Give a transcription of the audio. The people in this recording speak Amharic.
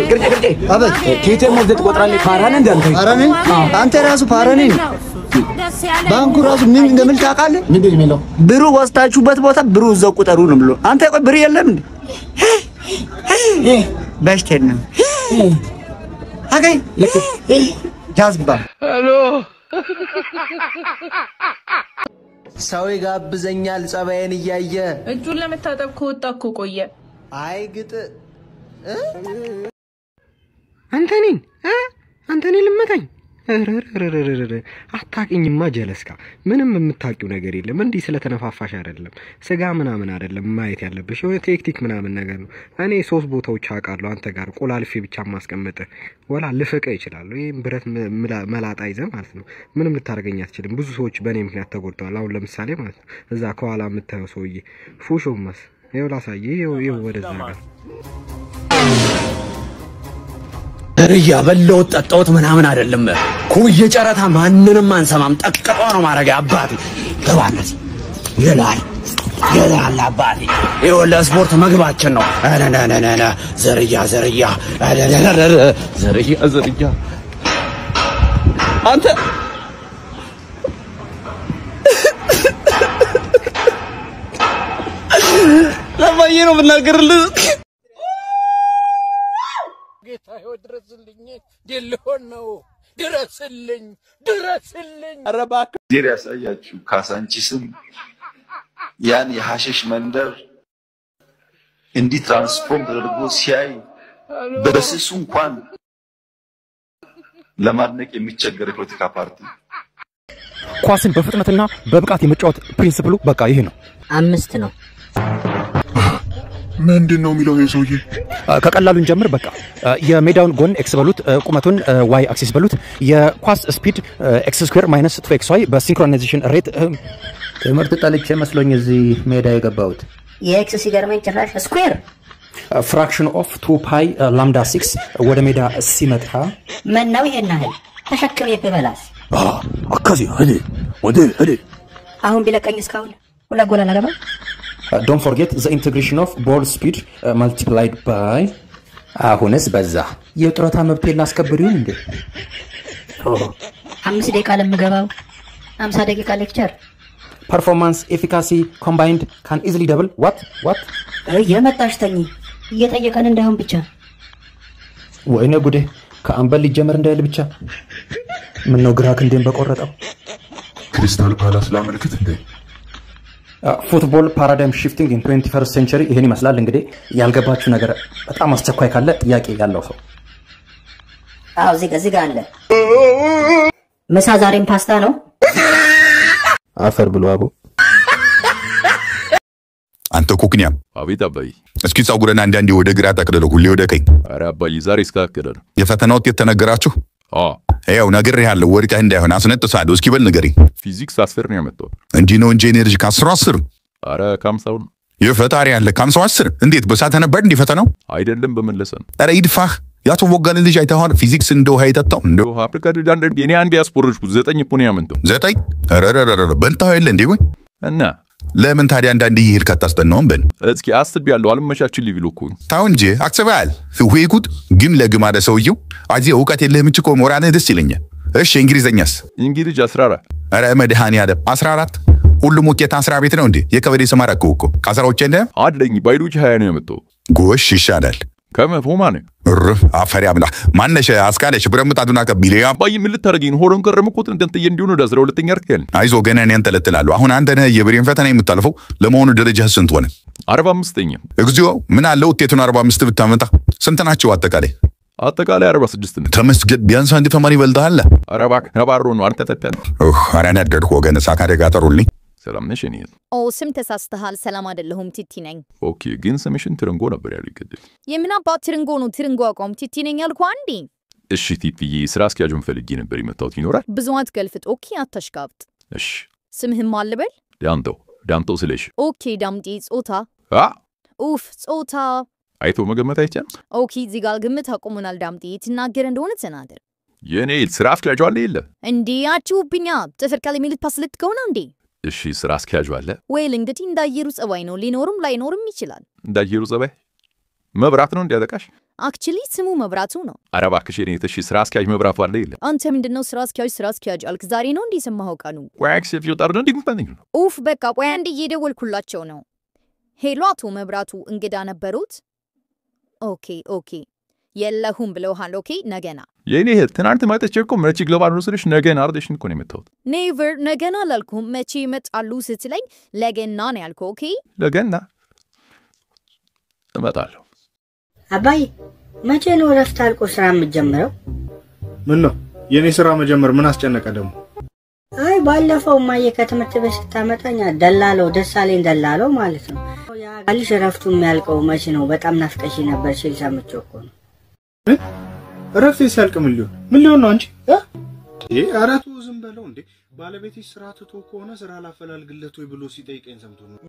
ቅርጬ ቅርጬ አቤት። ከየትም ወስደህ ትቆጥራለህ። ፓራ ነህ እንደ አንተ? ፓራ ነኝ? አንተ ራሱ ፓራ ነኝ። ባንኩ ራሱ ምን እንደሚል ታውቃለህ? ምንድን ነው የሚለው? ብሩ ወስዳችሁበት ቦታ ብሩ እዛው ቁጠሩ ነው ብሎ። አንተ ቆይ ብር የለም እንዴ? በሽተኛ ነው። አገኝ ጃዝባ። ሰው ይጋብዘኛል ጸባዬን እያየ። እጁን ለመታጠብ ከወጣ እኮ ቆየ። አይ ግጥ። አንተ እኔን እ አንተ እኔን ልመታኝ? እረረረረረ አታውቂኝማ ጀለስካ፣ ምንም የምታውቂው ነገር የለም። እንዲህ ስለተነፋፋሽ አይደለም ስጋ ምናምን አይደለም ማየት ያለብሽ፣ የሆነ ቴክቲክ ምናምን ነገር ነው። እኔ 3 ቦታዎች አውቃለሁ አንተ ጋር ቆላልፌ ብቻ ማስቀመጥ ወላ ልፍቀ ይችላሉ። ይህም ብረት መላጣ ይዘህ ማለት ነው ምንም ልታደርገኝ አትችልም። ብዙ ሰዎች በእኔ ምክንያት ተጎድተዋል። አሁን ለምሳሌ ማለት ነው እዛ ከኋላ የምታየው ሰውዬ ፉሾማስ ይኸው ላሳየህ፣ ይኸው ይኸው ወደዛ ጋር እያ በላሁት ጠጣሁት ምናምን አይደለም። ኩዬ ጨረታ ማንንም አንሰማም። ጠቅጥቆ ነው ማድረግ አባቴ። ገባለት ይላል ይላል አባቴ። ይኸው ለስፖርት መግባችን ነው። አነነነነ ዘርያ ዘርያ አነነነነ ዘርያ ዘርያ አንተ ለማየ ነው የምናገርልህ። ጌታዬ ድረስልኝ፣ ድል ነው፣ ድረስልኝ፣ ድረስልኝ። ኧረ እባክህ ዜር ያሳያችሁ ካሳንቺስን ያን የሐሸሽ መንደር እንዲህ ትራንስፎርም ተደርጎ ሲያይ በስሱ እንኳን ለማድነቅ የሚቸገር የፖለቲካ ፓርቲ። ኳስን በፍጥነትና በብቃት የመጫወት ፕሪንሲፕሉ በቃ ይሄ ነው። 5 ነው። ምንድን ነው የሚለው ይሄ ሰውዬ? ከቀላሉ እንጀምር። በቃ የሜዳውን ጎን X በሉት፣ ቁመቱን Y axis በሉት። የኳስ speed X square minus 2 X Y በ synchronization rate። ትምህርት ጠልቼ መስሎኝ እዚህ ሜዳ የገባሁት። የ X ሲገርመኝ ጭራሽ square። Fraction of 2 pi lambda 6 ወደ ሜዳ ሲመጣ ምን ነው ይሄን ያህል ተሸክሜ ብበላስ? አካዚ ህዲ ወደ ህዲ አሁን ቢለቀኝ እስካሁን 2 ጎል አላገባም። Don't forget the integration of ball speed multiplied by አሁንስ በዛ። የጡረታ መብቴን ላስከብር ይሁን እንዴ? 5 ደቂቃ ለምገባው 50 ደቂቃ lecture። Performance efficacy combined can easily double what what እየመጣሽ ተኝ እየጠየቀን እንዳይሆን ብቻ። ወይኔ ጉዴ ከአምበል ሊጀመር እንዳይል ብቻ። ምነው ግራ ክንዴን በቆረጠው። ክሪስታል ፓላስ ላመልክት እንዴ? Football paradigm shifting in 21st century ይሄን ይመስላል። እንግዲህ ያልገባችሁ ነገር በጣም አስቸኳይ ካለ ጥያቄ ያለው ሰው። አዎ እዚህ ጋር እዚህ ጋር አለ። ምሳ ዛሬም ፓስታ ነው። አፈር ብሎ አቦ። አንተ ኮክኒያም። አቤት አባዬ። እስኪ ፀጉርን አንዳንዴ ወደ ግራ ጠቅልለው፣ ሁሌ ወደ ቀኝ። ኧረ አባዬ ዛሬ እስካከለ ነው። የፈተና ውጤት ተነገራችሁ? አዎ። ያው ነግሬሃለሁ፣ ወድቀህ እንዳይሆን አስነጥሳለሁ። እስኪ በል ንገረኝ። ፊዚክስ 10 ነው ያመጣው። እንዲህ ነው እንጂ energy ከ10 10። ኧረ ከ50 ነው። የፈጣሪ ያለ ከ50 10 እንዴት በሳተ ነበር እንዲህ ፈተናው? አይደለም በመለሰ ነው። ኧረ ይድፋህ። ያቶ ወጋን ልጅ አይተኸዋል? ፊዚክስ እንደ ውሃ የጠጣው እንደ ውሃ አፍሪካ እኔ አንድ ያስፖረጅኩት 9 እኮ ነው ያመጣው። 9? ኧረ ኧረ በልተኸው የለ እንዴ ወይ? እና ለምን ታዲያ አንዳንዴ እየሄድክ አታስጠናውም? በል እስኪ አስቤያለሁ። አልመቻችልኝ ቢሎ እኮ ታው እንጂ አስበሃል። ወይ ጉድ! ግን ለግማደ ሰውየው አዚ እውቀት የለህም እንጂ እኮ ሞራልህ ደስ ይለኛል። እሺ እንግሊዘኛስ? እንግሊዝ 14። ኧረ መድኃኒዓለም 14? ሁሉም ውጤት 10 ቤት ነው እንዴ? የከበደ ስም አደረከው እኮ ከአስራ ውጭ የለህም? አለኝ ባዮሎጂ 20 ነው ያመጣው። ጎሽ ይሻላል። ከመቶ ማን እርፍ አፈሪ አምላክ ማነሽ አስካለሽ ብረት ምጣዱን አቀቢል። አባዬ ምን ልታደርገኝ ነው? ሆሮን ቀረም እኮ እንትን እንዲሆን ወደ 12ኛ እርከን። አይዞህ ገና እኔ አንጠለጥላለሁ። አሁን አንተ ነህ የብሬን ፈተና የምታልፈው። ለመሆኑ ደረጃህ ስንት ሆነ? 45ኛ። እግዚኦ ምን አለ ውጤቱን 45 ብታመጣ። ስንት ናቸው አጠቃላይ? አጠቃላይ 46 ነው። ተመስገን ቢያንስ አንድ ተማሪ ይበልጥሃል። ኧረ እባክህ ነባሮ ነው አንተ ተተን። ኡህ ኧረ ነደድኩ ወገን። እሳት አደጋ ጠሩልኝ። ሰላም ነሽ የኔ? ኦ ስም ተሳስተሃል። ሰላም አይደለሁም ቲቲ ነኝ። Okay ግን ስምሽን ትርንጎ ነበር ያሉኝ ቅድም። የምን አባት ትርንጎ ነው? ትርንጎ አቋም ቲቲ ነኝ ያልኩህ አንዴ። እሺ ቲቲዬ፣ ስራ አስኪያጁን ፈልጌ ነበር የመጣሁት። ይኖራል? ብዙ አትገልፍጥ። Okay አታሽቃብጥ። እሺ ስምህም ማን ልበል? ዳምጠው። ዳምጠው ስለሽ። Okay ዳምጤ። ጾታ? አ ኡፍ ጾታ አይቶ መገመት አይቻልም። Okay እዚህ ጋር ግምት አቁሙናል። ዳምጤ ትናገር እንደሆነ ተናገር። የኔ ስራ አስኪያጁ አለ የለ እንዴ አችሁብኛ ጥፍር ቀለም የሚሉት ፓስ ልትከው ነው እንዴ? እሺ ስራ አስኪያጁ አለ? Well እንግዲህ እንዳየሩ ጸባይ ነው፣ ሊኖርም ላይኖርም ይችላል። እንዳየሩ ጸባይ መብራት ነው እንዲያጠቃሽ? Actually ስሙ መብራቱ ነው። ኧረ እባክሽ የኔ እህት፣ እሺ ስራ አስኪያጅ መብራቱ አለ የለም? አንተ ምንድነው ስራ አስኪያጅ ስራ አስኪያጅ አልክ? ዛሬ ነው እንዲህ የሰማኸው ቀኑ? ኡፍ በቃ ቆይ አንድ እየደወልኩላቸው ነው። Hello አቶ መብራቱ እንግዳ ነበሩት? Okay okay የለሁም ብለውሃል። Okay ነገና። የኔ እህት ትናንት መጥቼ እኮ መቼ ይገባሉ ስልሽ ነገን አርደሽን እኮ ነው የመጣሁት። Never ነገና አላልኩም። መቼ ይመጣሉ ስትለኝ ለገና ነው ያልከው። Okay ለገና እመጣለሁ። አባይ መቼ ነው እረፍት አልቆ ስራ የምትጀምረው? ምን ነው የኔ ስራ መጀመር ምን አስጨነቀ ደግሞ? አይ ባለፈው እማዬ ከትምህርት ቤት ስታመጣኝ ደላለው ደሳለኝ ደላለው ማለት ነው አልሽ እረፍቱ የሚያልቀው መቼ ነው በጣም ናፍቀሽ ነበር ሲል ሰምቼው እኮ ነው። ምን እረፍት ሲያልቅ ምን ሊሆን ነው አንቺ? ኧረ ተው ዝም በለው እንዴ። ባለቤትሽ ስራ ትቶ ከሆነ ስራ ላፈላልግለት ወይ ብሎ ሲጠይቀኝ ሰምቶ ነው።